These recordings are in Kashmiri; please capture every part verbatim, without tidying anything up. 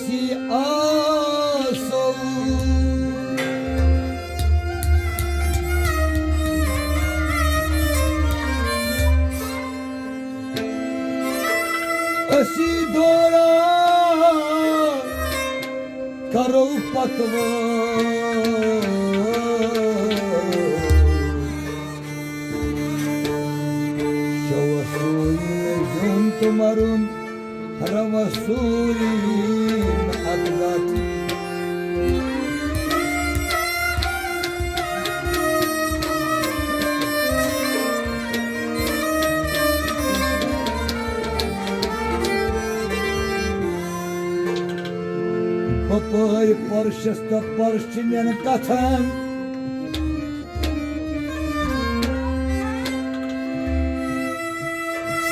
سی آسو۔ اسی دورا کرو پکوان۔ شوہ سوری زیُن تہٕ مرُن، روہ سوری اکھ گتھ۔ ہپٲرۍ پرشس تہٕ پرشنٮ۪ن کتھن۔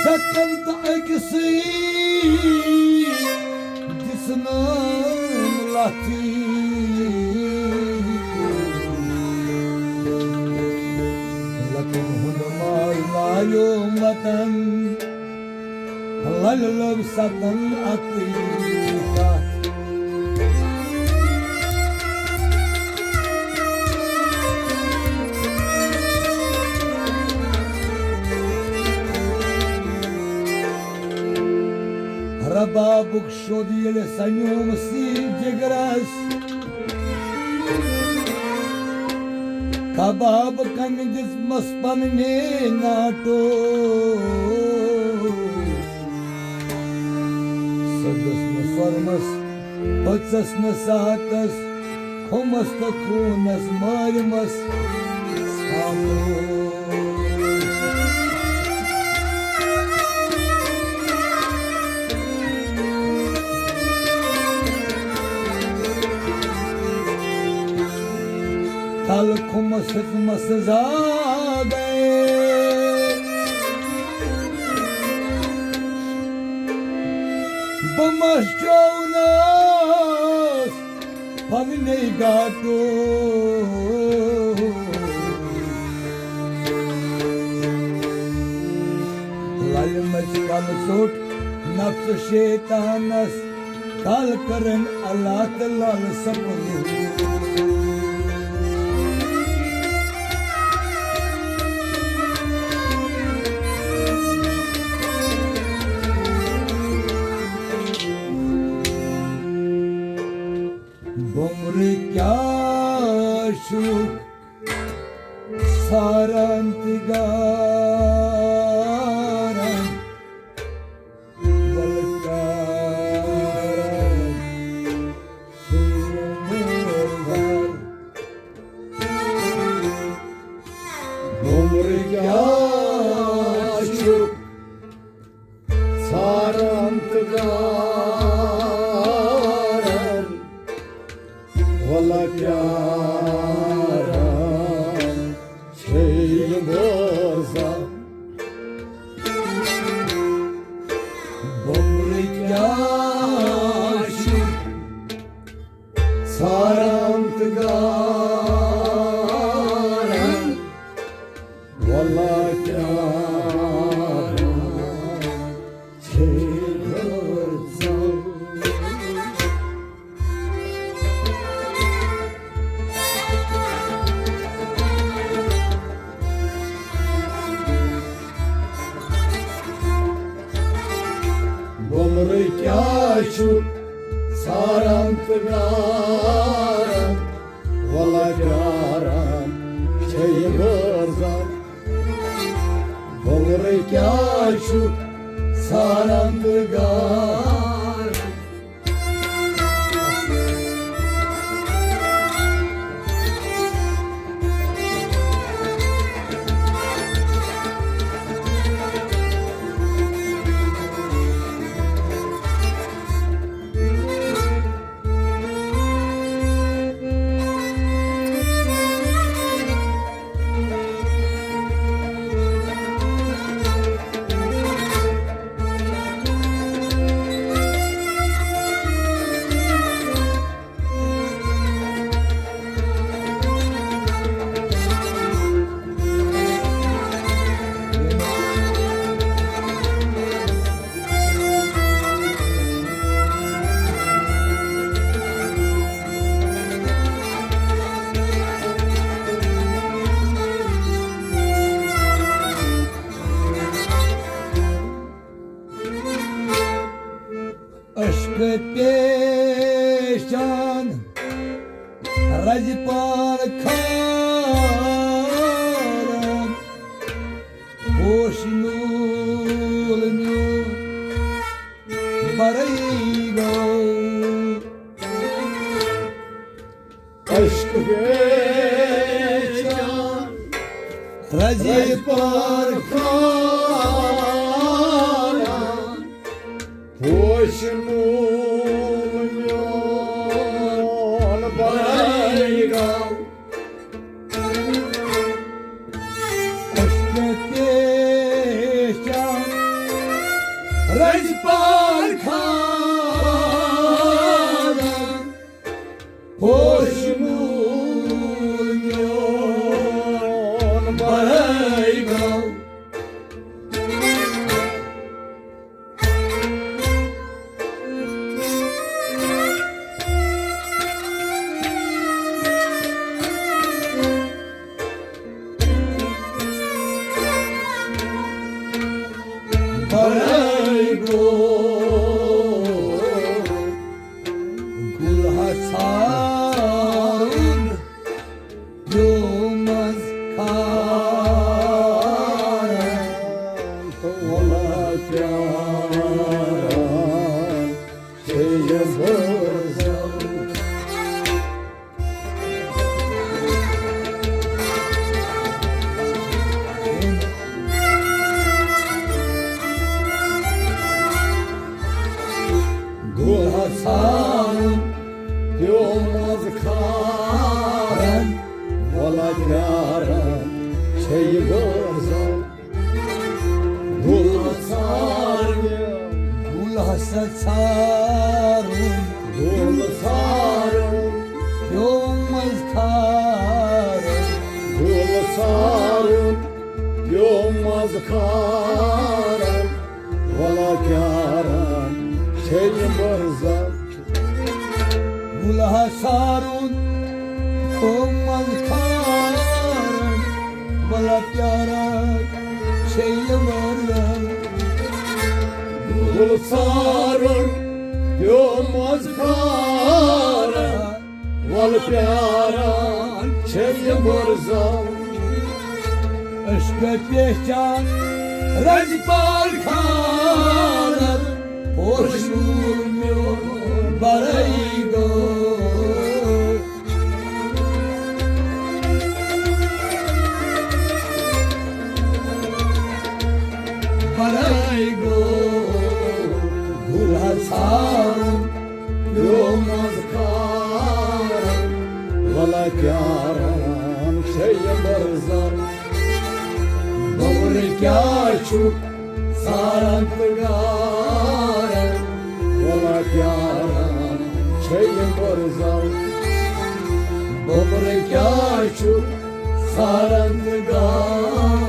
ستن تہٕ أکسٕے دِژنٲم لتھٕے۔ لتن ہُنٛد مال لایوم وطن۔ لَلہِ لٔو سَتَن اَکٕے کَتھ۔ ربابُک شوٚد ییٚلہِ سَنیومسی جِگرَس، کباب کَنہِ دِژمَس پننہِ ناٹو۔ سٔدٕس نہٕ سۄرمَس، پٔژٕس نہٕ ساتَس، کھوٚمَس تہٕ خوٗنَس مٲرِمَس ژھانٛڈو۔ تَلہٕ کھوٚمَس ہیٚژمَس زاگَے۔ بہٕ مَس چوونَس پننے گاٹو۔ لَلہِ مَژِ کَلہٕ ژوٚٹ نفسہٕ شیطانَس، کَل کٔرٕن اللہ تہٕ لَل سَپُد۔ بومرٕ کیٛاہ چھُکھ ژھاران تہٕ گاران؟ وَلہٕ کاران شیٖنہٕ مٲدان۔ بومرٕ کیٛاہ چھُکھ ژھاران تہٕ گاران؟ وَلہٕ پیاران چھے یہِ بوزان۔ بومرٕ کیٛاہ چھُکھ ژھاران تہٕ گاران؟ وَلہٕ پیاران چھے یہِ بوزان۔ بومرٕ کیٛاہ چھُکھ ژھاران تہٕ گاران؟ وَلہٕ پیاران چھے یہِ بوزان۔ بومرٕ کیٛاہ چھُکھ ژھاران تہٕ گاران؟ رزِ پار کھاران، پوش مول میون برٲے گوٚو۔ أسۍ چھِ پیچان رزِ پار کھاران، پوش مول میون برٲے گوٚو۔ برٲے گوٚو گُل ہسارُن، پیومس کھارن، ولا پیارن، چھے یہِ بٔرزل۔ گُل ہسارُن، پیومس کھارن، ولا پیارن، چھے یہِ بٔرزل۔ گُل ژھارُن، گُل ہسا ژھارُن، گُل ژھارُن، پیومس کھارن، گُل ژھارُن، پیومس کھارن، ولا پیارن، چھے یہِ بٔرزل۔ گُل ہسارُن، پیومس کھارن، ولا پیارن، چھے یہِ بٔرزل۔ گُل ژھارُن، پیومس کھارن، ولا پیارن، چھے یہِ بٔرزل۔ عشقہٕ پیچان رزِ پار کھارن، پوش مول میون برٲے گوٚو۔ برٲے گوٚو گُل ہسارُن، پیومس کھارن، ولا پیارن، چھے یہِ بٔرزل۔ بوٚبرٕ کیٛاہ چھُکھ ژھاران تہٕ گاران، ولا پیارن، چھے یہِ بٔرزل۔ بوٚبرٕ کیٛاہ چھُکھ ژھاران تہٕ گاران۔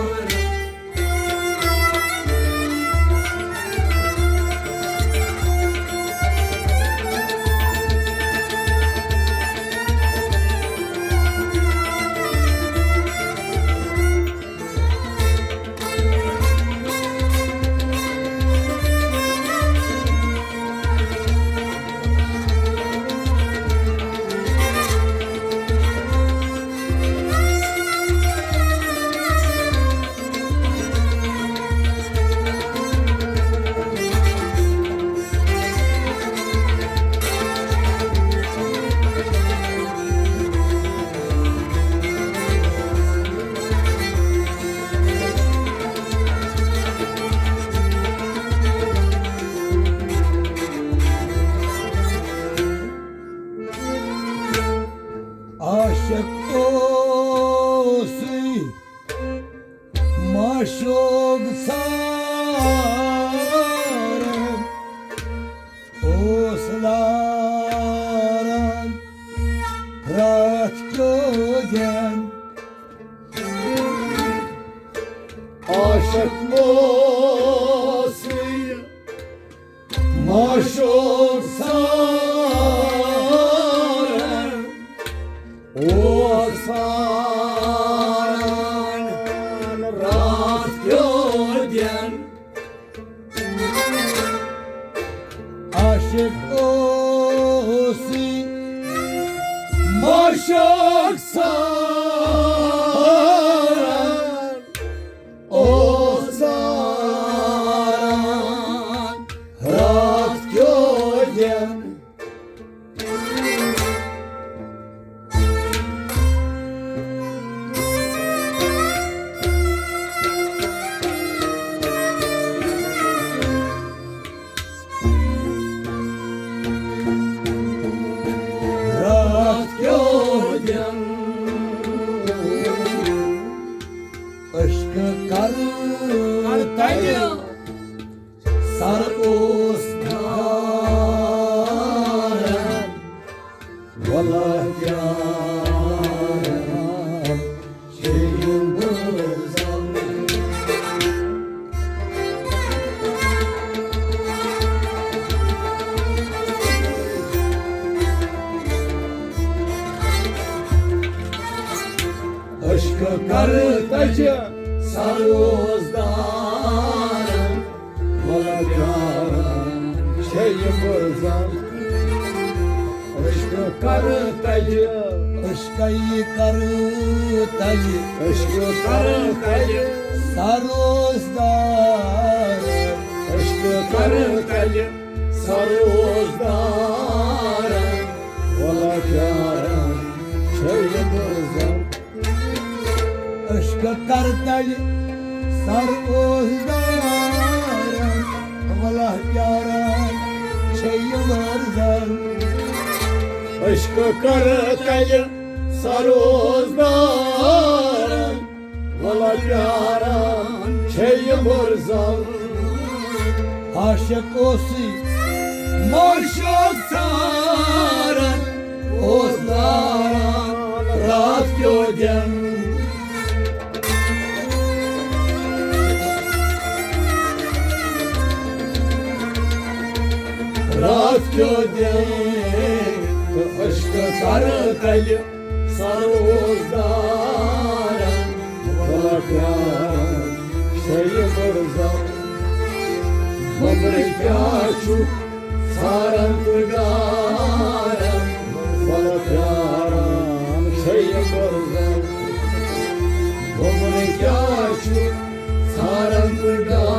عاشق اوسُے معشوق ژھاران، اوس لاران راتھ کیو دٮ۪ن۔ عاشق اوسُے معشوق ژھاران، اوس ژھاران راتھ کیو دٮ۪ن۔ عاشق اوسُے معشوق ژھاران، اوس ژھاران عشقہٕ کرٕ تلہِ سر اوس دارن، ولا پیارن چھِ یِم بوزن۔ عشقہٕ کرٕ تلہِ سر اوس دارن، ولا پیارن چھِ یِم بوزن۔ عشقہٕ کرٕ تلہِ، عشقہٕ کرٕ تلہِ، عشقہٕ کرٕ تلہِ سر اوس دارن۔ عشقہٕ کرٕ تلہِ سر اوس دارن، ولا پیارن چھِ یِم بوزن۔ عشقہٕ کرٕ تلہِ سر اوس دارن، ولا پیارن چھِ یِم بوزن۔ عشقہٕ کرٕ تلہِ سر اوس دارن، ولا پیارن چھِ یِم بوزن۔ عاشق اوسُے معشوق ژھاران، اوس لاران راتھ کیو دٮ۪ن۔ راتھ کیو دٮ۪ن تہٕ عشقہٕ کرٕ تلہِ سر اوس دارن، ولا پیارن چھِ یِم بوزن۔ بُمرٕ کیٛاہ چھُ ژھاران تہٕ گاران، ولا پیاران چھِ یِم بوزن۔ بُمرٕ کیٛاہ چھُ ژھاران تہٕ گاران۔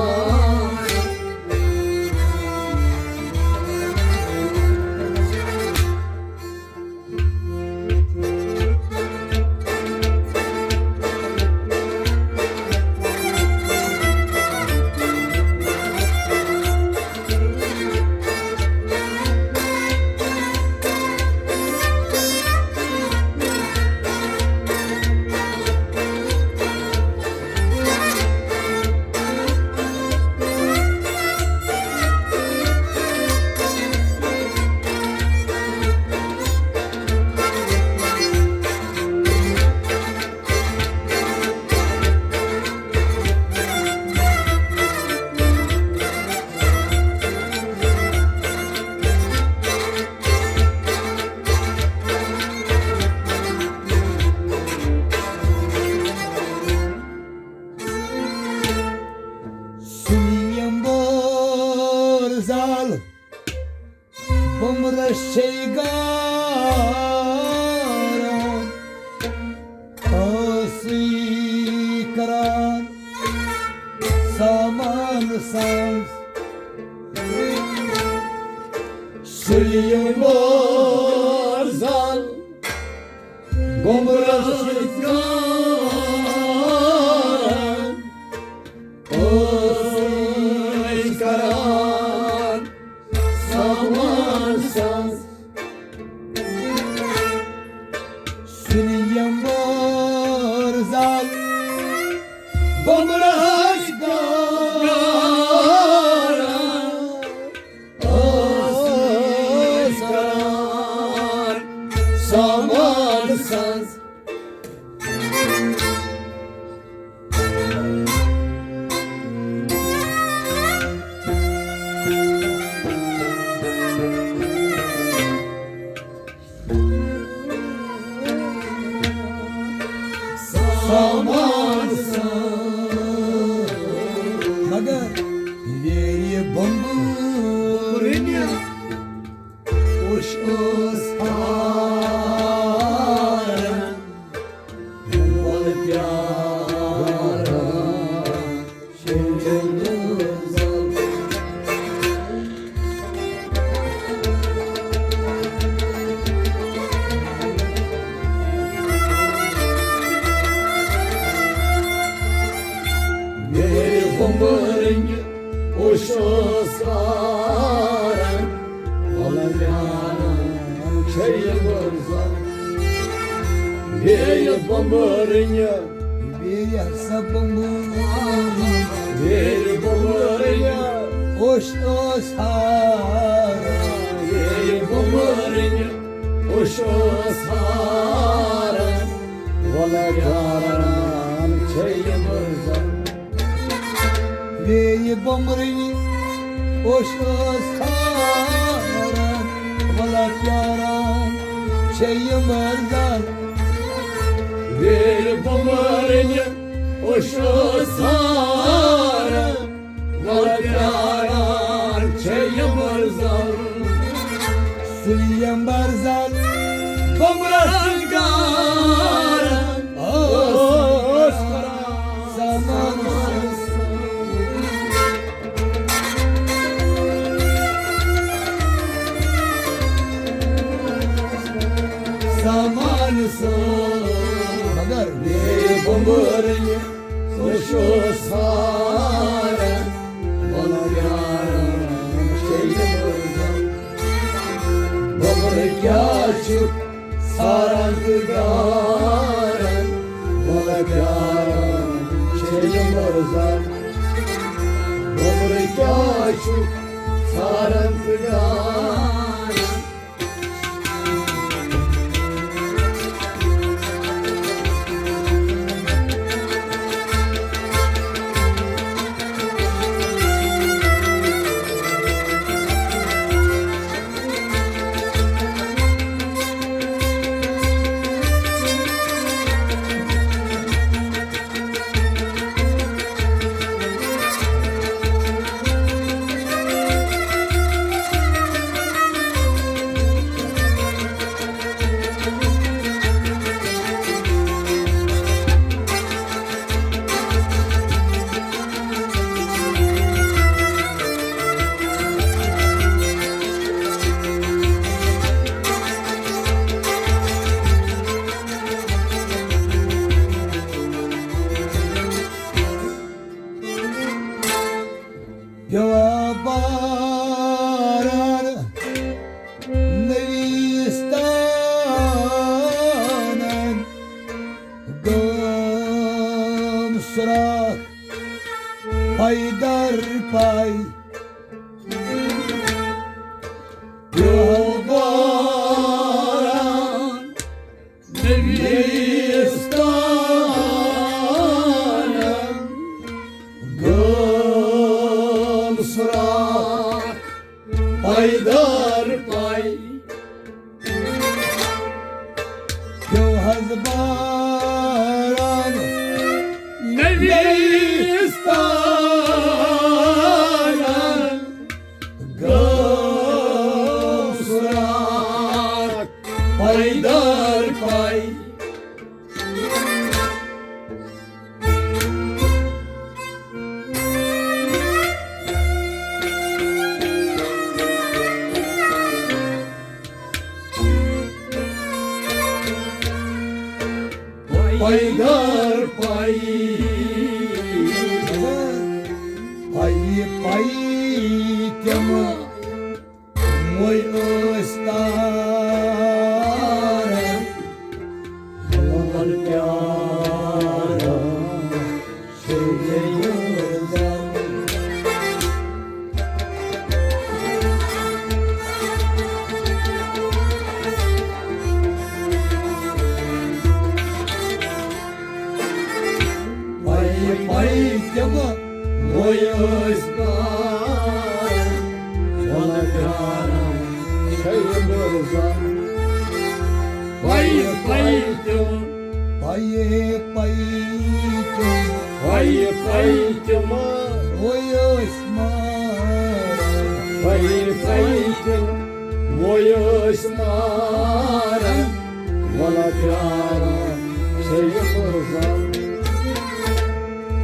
سُلیم بور زال بُمرس چھے گاران، ٲسٕے کران سامان ساز۔ سُلیم بور زال بُمرس گاران، ٲسٕے کران سامان ساز۔ سُلیم بور زال بُمرس گاران، ٲسٕے کران سامان ساز۔ سامان سان۔ مگر ییٚلہِ بُمبرٕنہِ اوٚش ٲس ہاران، وَلہٕ پیاران۔ میرِ بُمبرٕنہِ اوٚش ٲس ہاران، وَلہٕ پیاران چھے یہِ بُمبرٕنہِ۔ بیٚیہِ ہسا بُمبُر۔ بیٚیہِ بُمبُرٕنۍ۔ اوٚش ٲس ہاران۔ بیٚیہِ بُمبُرٕنۍ۔ اوٚش ٲس ہاران۔ وَلہٕ پیاران چھے یہِ مُرزَن۔ بیٚیہِ بُمبرٕنۍ اوٚش ٲس ہاران، وَلہٕ پیاران چھے یہِ مُرزَن۔ بیٚیہِ بُمبرٕنۍ اوٚش ٲس ہاران، وَلہٕ پیاران چھے یہِ مُرزَن۔ سُہ یہِ مُرزَن بُمبرَس گاران۔ اوس کران زمانہٕ سۭتۍ۔ زمانہٕ سۭتۍ۔ مگر بیٚیہِ بُمبرٕنۍ اوٚش ٲس ہاران، وَلہٕ پیاران چھے یہِ مُرزَن۔ بُمبرٕ کیٛاہ چھُ ساران تہٕ گاران، وَلہٕ پیاران چھے یہِ مُرزَن۔ بُمبرٕ کیٛاہ چھُ ساران تہٕ گاران۔ پیوٚو باران نویستانن، گام سراخ پے در پے۔ پیوٚو باران نویستانن، گام سراخ پے در پے۔ پیوٚو حظ باران نویستانن، گام سراخ پے در پے۔ پے در پے۔ پے پے تِم وۄنۍ ٲسۍ تاران، وَلہٕ پیاران چھے یہِ مُرزَن۔ پے پے تِم وۄنۍ ٲسۍ تاران، وَلہٕ پیاران چھے یہِ مُرزَن۔ پے پے تِم۔ پے پے تِم۔ پے پے تِم۔ وۄنۍ ٲسۍ ماران۔ پے پے تِم۔ وۄنۍ ٲسۍ ماران۔ وَلہٕ پیاران چھے یہِ مُرزَن۔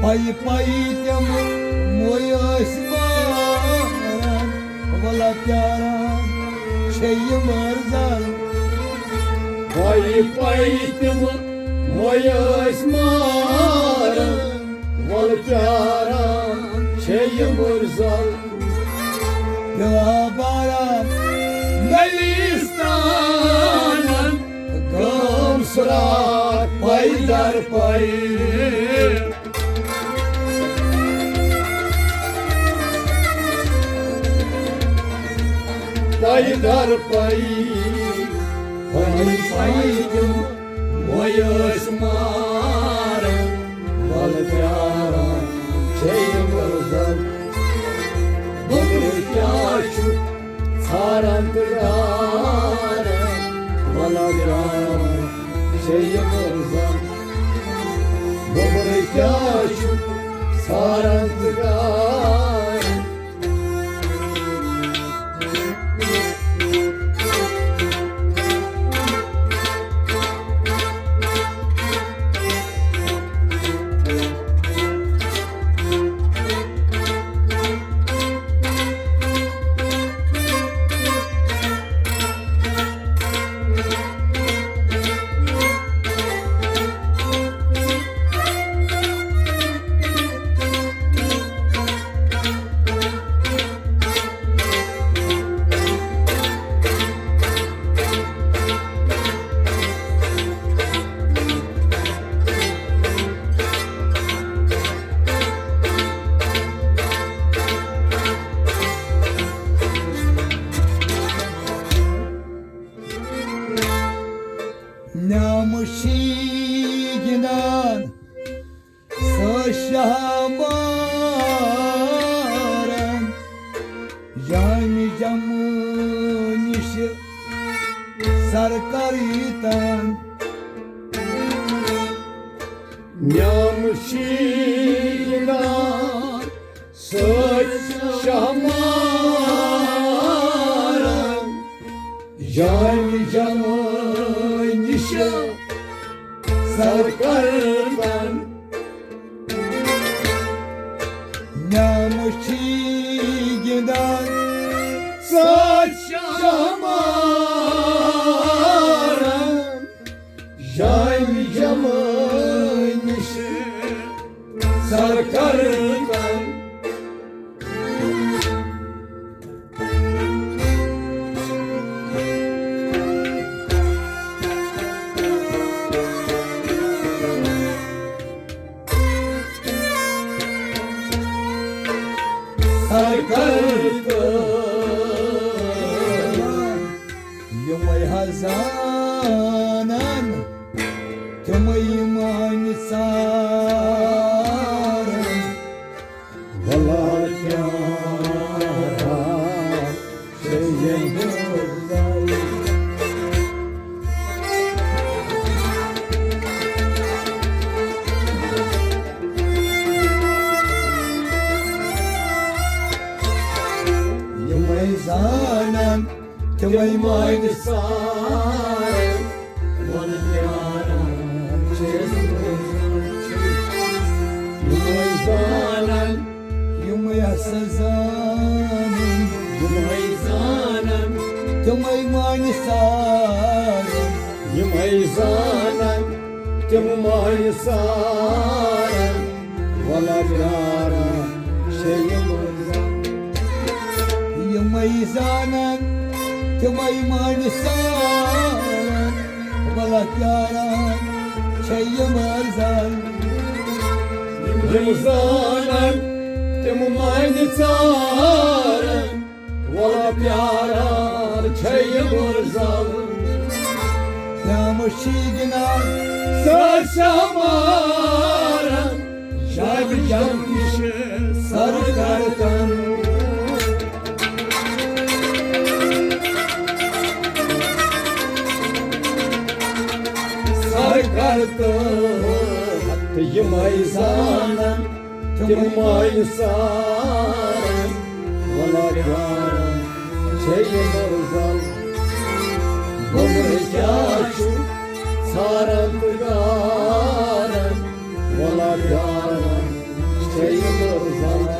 پے پے تِم وۄنۍ ٲسۍ ماران، وَلہٕ پیاران چھے یہِ مُرزَن۔ پے پے تِم وۄنۍ ٲسۍ ماران، وَلہٕ پیاران چھے یہِ مُرزَن۔ پیوٚو باران نویستانن، گام سراخ پے در پے۔ حیدر پائی، پائی پائی دیُن، وۄنۍ ٲسۍ ماران، وَلہٕ پیاران چھے یہِ مرزا۔ بُبرٕ کیٛاہ چھُ ژھاران تہٕ ڈاران، وَلہٕ پیاران چھے یہِ مرزا۔ بُبرٕ کیٛاہ چھُ ژھاران تہٕ ڈاران۔ نیامہٕ چھی گِنٛدان سۄ شاہ ماران، جامہِ جمہٕ نِش سر کر ییٖتان۔ نیامہٕ چھی گِنٛدان سۄ شاہ ماران، جامہِ جمہٕ نِش سر کر ییٖتان۔ نیامہٕ چھی گِنٛدان سۄ شاہ ماران، جامہِ جمہٕ نِش سر کر ییٖتان۔ سر کر ییٖتان۔ یِمَے حظ زانَن، تِمَے مٲنۍ ژارَن۔ وَلہٕ پیاران چھے یہِ مرزا۔ یِمَے زانَن، تِمَے مٲنۍ ژارَن۔ وَلہٕ پیاران چھے یہِ مرزا۔ یِمَے زانَن، یِمَے ہسا زانَن، یِمَے زانَن، تِمَے مٲنۍ ژارَن۔ یِمَے زانَن، تِم مٲنۍ ژارَن۔ وَلہٕ پیاران چھے یہِ مرزا۔ یِمَے زانَن، تِمَے مٲنۍ ژارَن۔ وَلہٕ پیاران چھے یہِ مرزا۔ یِمَے زانَن، تِم مٲنۍ ژارَن۔ وَلہٕ پیاران چھے یہِ مرزا۔ نیامہٕ چھی گِنٛدان سۄ شاہ ماران، جامہِ جمہٕ نِش سر کر ییٖتان۔ سر کر ییٖتان۔ یِمَے زانَن، تِم مٲنۍ ژارَن۔ وَلہٕ پیاران چھے یہِ مرزا۔ بُبرٕ کیٛاہ چھُ ژھاران تہٕ ڈاران؟ وَلہٕ پیاران چھے یہِ مرزا۔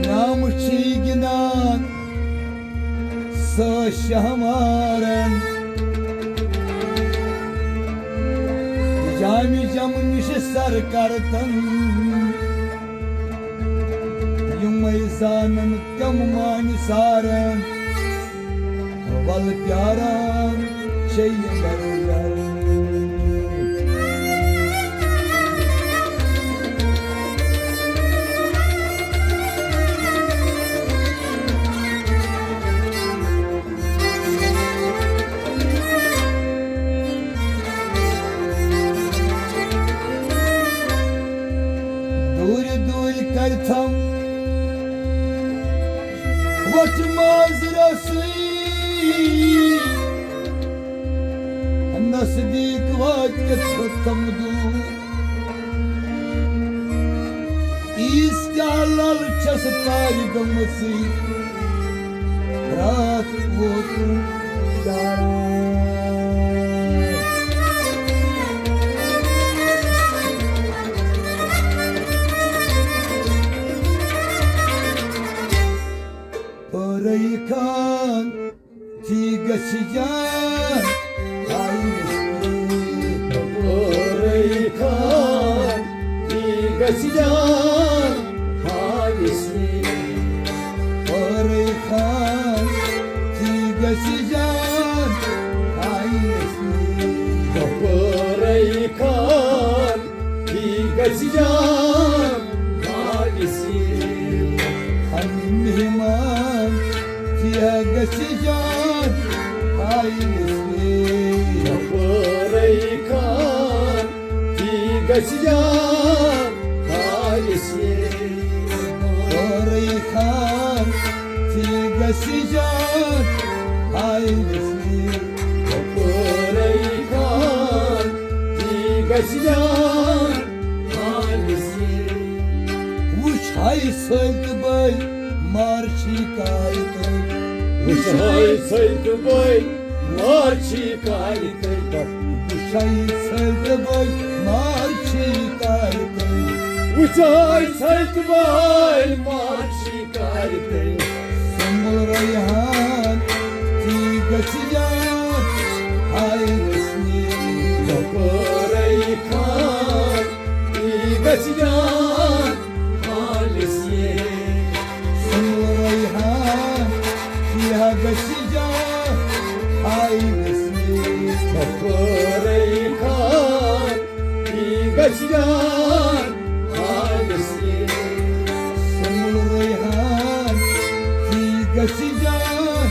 نیامہٕ چھی گِنٛدان سۄ شاہ ماران، جامہِ جمہٕ نِش سر کر ییٖتان۔ زانن تِم مانہِ سارن، ول پیاران چھے یہِ گرٕ گرٕ۔ دوٗرِ دوٗرِ کرِ تھم وۄٹھ ماز رسٕے، نزدیٖک واتہِ تھم دوٗر۔ عیٖز کیٛاہ لل چھَس تارِ گٔمٕژٕے، راتھ ووتُم پیاران۔ پٲرٕے خان، تی گژھِ جان، ہاے مسکیٖن۔ پٲرٕے خان، تی گژھِ جان، ہاے مسکیٖن۔ پٲرٕے خان، تی گژھِ جان، ہاے مسکیٖن۔ پٲرٕے خان، تی گژھِ جان، ہاے مسکیٖن۔ ہم مہمان، تی گژھِ جان، ہاے مسکیٖن۔ پٲرٕے خان، تی گژھِ جان، ہاے مسکیٖن۔ پٲرٕے خان، تی گژھِ جان، ہاے مسکیٖن۔ پٲرٕے خان، تی گژھِ جان، ہاے مسکیٖن۔ وٕچھ ہاے سٲلۍ تہٕ بٲے، مارچھی کارِ تہٕ۔ وٕچھ ہاے سٲلۍ تہٕ بٲے، مارچھی کارِ تہٕ۔ وٕچھ ہاے سٲلۍ تہٕ بٲے، مارچھی کارِ تہٕ۔ وٕچھ ہاے سٲلۍ تہٕ بٲے، مارچھی کارِ تہٕ۔ سُمبل ریحان، تی گژھِ جان، ہاے مسکیٖن۔ پٲرٕے خان، تی گژھِ جان، ہاے مسکیٖن۔ سُمبل ریحان، تی گژھِ جان، ہاے مسکیٖن۔ پٲرٕے خان، تی گژھِ جان، ہاے مسکیٖن۔ سُمبل ریحان، تی گژھِ جان،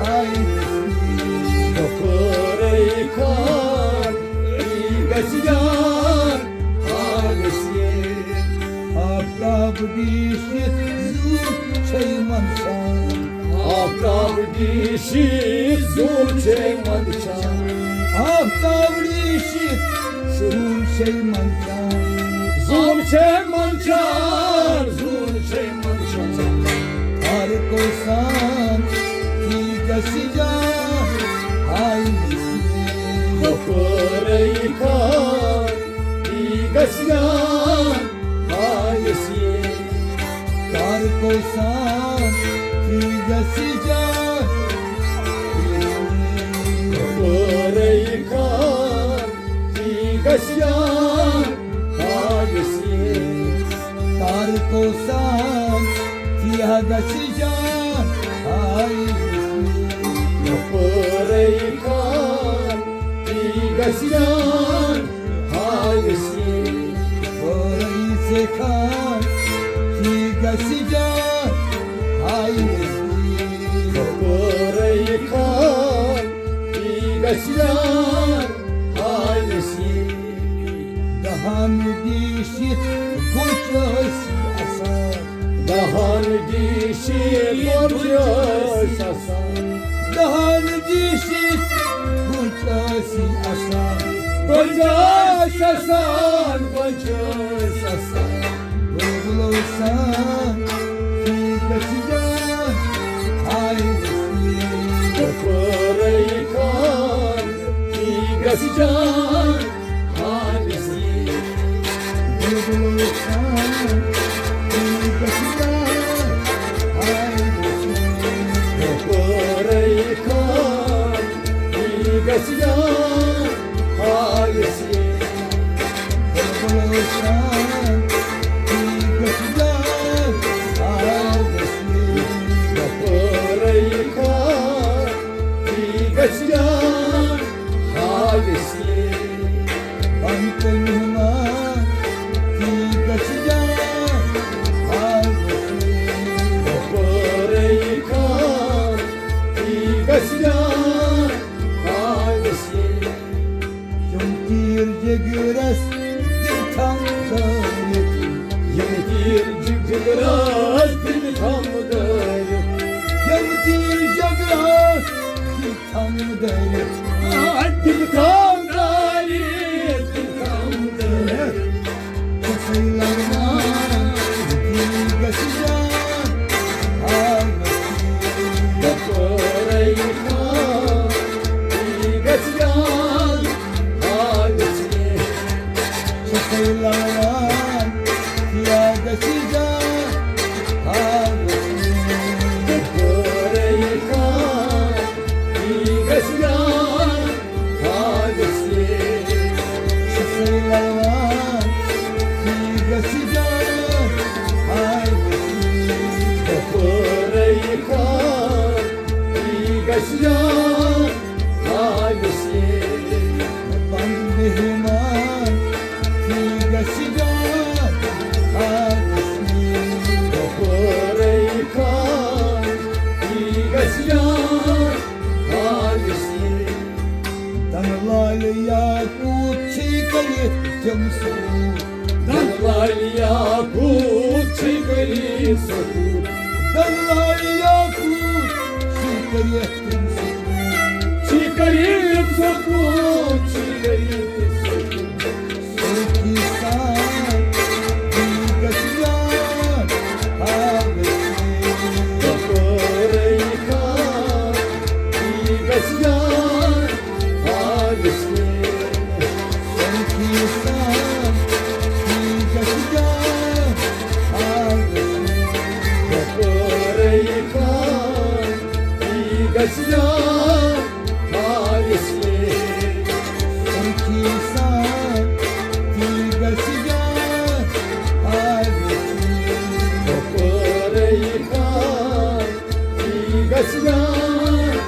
ہاے مسکیٖن۔ پٲرٕے خان، تی گژھِ جان، ہاے مسکیٖن۔ آفتاب ڈیٖشِتھ زوٗ چھے منٛدچھان۔ آفتاب ڈیٖشِتھ زوٗ چھے منٛدچھان۔ آفتاب ڈیٖشِتھ زوٗ چھے منٛدچھان۔ زوٗ چھے منٛدچھان، زوٗ چھے منٛدچھان۔ ہر کوسان، تی گژھِ جان، ہاے مسکیٖن۔ پٲرٕے خان، تی گژھِ جان، ہاے مسکیٖن۔ کر کوسان، تی گژھِ جان۔ پٲرٕے خان، تی گژھِ جان، ہاے مسکیٖن۔ کر کوسان، تی گژھِ جان، ہاے مسکیٖن۔ پٲرٕے خان، تی گژھِ جان، ہاے مسکیٖن۔ پٲرٕے خان، تی گژھِ جان، ہاے مسکیٖن۔ پٲرٕے خان، تی گژھِ جان، ہاے مسکیٖن۔ دہان ڈیٖشِتھ گوٚچھ ٲسی اَسان۔ دہان ڈیٖشِتھ گوٚچھ ٲسی اَسان۔ دہان ڈیٖشِتھ گوٚچھ ٲسی اَسان۔ گوٚچھ ٲسی اَسان، گوٚچھ ٲسی اَسان۔ بُلبُلو سان، تی گژھِ جان، ہاے مسکیٖن۔ پٲرٕے خان، تی گژھِ جان، ہاے مسکیٖن۔ بُلبُلو سان، تی گژھِ جان، ہاے مسکیٖن۔ پٲرٕے خان، تی گژھِ جان، ہاے مسکیٖن۔ بُلبُلو سان، تی گژھِ جان، ہاے جان، حالس یہ۔ بنت مہمان، تی گژھِ جان، حالس یہ۔ بخارے خان، تی گژھِ جان، حالس یہ۔ یِم تیٖر جگرس دِل تھم دٲرِتھ۔ یِم تیٖر جگرس دِل تھم دٲرِتھ۔ یِم تیٖر جگرس دِل تھم دٲرِتھ۔ آ، دِل تھم دٲرِتھ، دِل تھم دٲرِتھ۔ ژےٚ سۭتۍ لڑان، دِل گژھِ جان۔ آ، بخارے خان، تی گژھِ جان، حالس یہ۔ ژےٚ سۭتۍ لڑان، تی گژھِ جان، حالس یہ۔ بخارے خان، تی گژھِ جان، حالس یہ۔ ژےٚ سۭتۍ لڑان، تی گژھِ جان، حالس یہ۔ بخارے خان، تی گژھِ جان، حالس یہ۔ بنت مہمان، تی گژھِ جان، حالس یہ۔ بخارے خان، تی گژھِ جان، حالس یہ۔ دنہٕ لالہِ یاقوٗت چھِ کٔرِتھ تِم سوٗر۔ دنہٕ لالہِ یاقوٗت چھِ کٔرِتھ سوٗر۔ دنہٕ لالہِ یاقوٗت چھِ کٔرِتھ تِم سوٗر۔ چھِ کٔرِتھ تِم سوٗر، چھِ کٔرِتھ تِم سوٗر۔ سُرخی سان، تی گژھِ جان، حالس یہ۔ بخارے خان، تی گژھِ جان، حالس یہ۔ سُرخی سان، تی گژھِ جان، حالس یہ۔ بخارے خان، تی گژھِ جان، حالس یہ۔ سُرخی سان، تی گژھِ جان، حالس یہ۔ بخارے خان، تی گژھِ جان،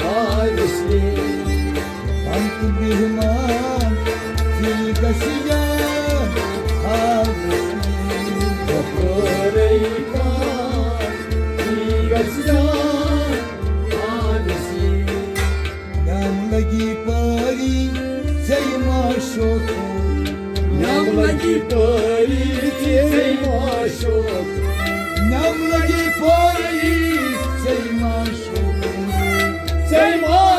حالس یہ۔ بنت مہمان، تی گژھِ جان، حالس یہ۔ بخارے خان، تی گژھِ جان، حالس یہ۔ نم لگی پاری، ژے ما شوقو۔ نم لگی پاری، ژے ما شوقو۔ نم لگی پاری، ژے ما شوقو۔ ژے ما